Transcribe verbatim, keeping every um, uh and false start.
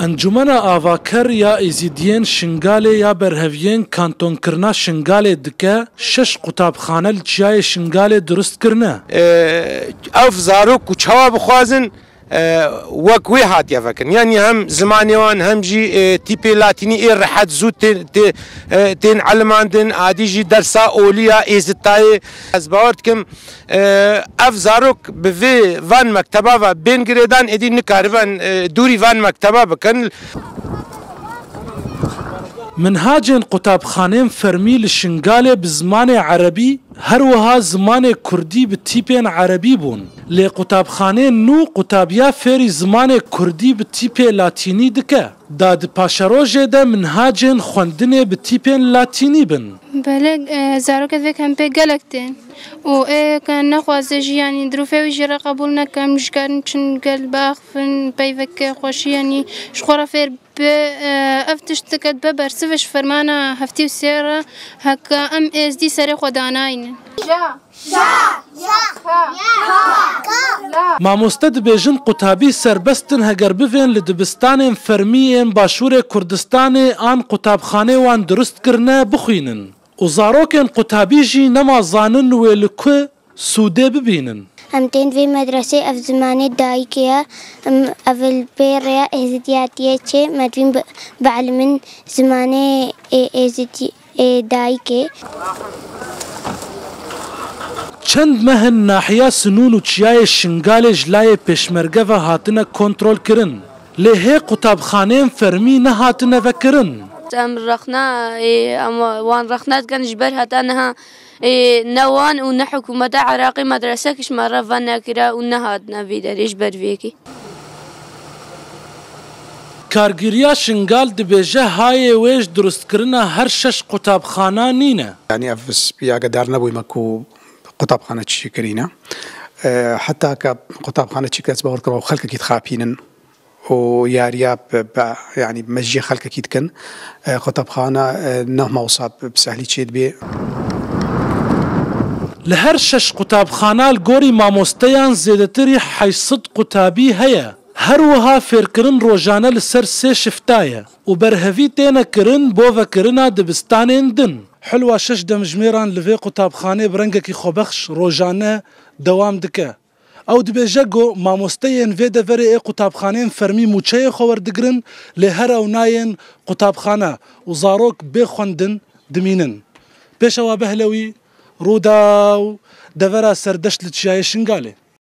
Encûmena Avaker ya Êzîdiyên Şingalê ya berheviyên kantonkirina Şingalê dike şeş qutabxane li çiyayê Şingalê durust kirine. Ev zarok ku çawa bixwazin, e, wek wê hatiye vekirin. Yanî hem zimanê wan hem jî, e, tîpê latînî ê rehet zû tê-, tê-, e, tên elimandin, adî jî dersa olî ya Êzidtayê. Ez bawer dikim, e, ev zarok bi vê van mekteba ve bên girêdan êdî nikaribin, e, dûrî van mekteba bikin. Minhacên qutabxanên fermî li Şingalê bi zimanê erebî, her wiha zimanê kurdî bi tîpên erebî bûn. Lê qutabxanên nû qutabiya fêrî zimanê kurdî bi tîpê latînî dike. Da di paşerojê de minhacên xwendinê bi tîpên latînî bin. Belê, e, zarokê vê kempê gelek tên. Û ê ke nexwaze jî, yanî, dirûfê wî jê re qebûl nekem, ji karin çin gel biaxifin, peyveke xweşî, yanî, ji xwe re fêr bi, e, ev tişt dike dibe bersiv ji fermana heftê û sê re, heke em êzdî serê xwe danaynin. Ja. Ja. Ja. Ha. Ha. La. Mamoste dibêjin qutabî serbest in heger bivên li dibistanên fermî yên Başûrê Kurdistanê an qutabxanê wan durust kirine bixwînin. Û zarokên qutabî jî nema zanin wê li ku sûdê bibînin. Em tên vê medresê, ev zimanê dayikê ye. Em, ev li pê rêya êzidiyatiyê çê, me divîn bi-, bielimin zimanê ê-, êzidî-, ê dayikê. Çend meh in nahiya Sinûn û çiyayê Şingalê ji layê pêşmerge ve hatine kontrolkirin. Lê hê qutabxaneyên fermî nehatine vekirin. Em rexne, ê, em wan rexne dikin ji ber heta niha, ê, ne wan û ne hikûmeta Iraqê medresek ji me re venekire û nehatine vê derê ji ber vê yekê. Kargêriya Şingal dibêje hayê wê ji durustkirina her şeş qutabxana nîne. Yanî ev bi agahedar nebûyme ku qutabxane çi kirîne. E, heta ke qutabxane çi kir, ez bawer dikim ew xelkekî dixapînin. û yariya bi, bi, yanî mejiyê xelkekî dikin. E, qutabxane, e, ne wisa bi, bi sehlî çêdibê. Li her şeş qutabxana li gorî mamosteyan zêdetirî heyşt sed qutabî heye. Her wiha fêrkirin rojane li ser sê şifta ye û berhevî têne kirin bo vekirina dibistanên din. Hilwa şeş demjimêran li vê qutabxanê bi rengekî xwebexş rojane dewam dike. Ew dibêje ku mamosteyên vê deverê ê qutabxaneyên fermî mûçeyê xwe werdigirin, lê here ew nayên qutabxane û zarok bê xwendin dimînin. Pêşewa Behlewî, Rûdaw, devera Serdeşt li Çiyayê Şingalê.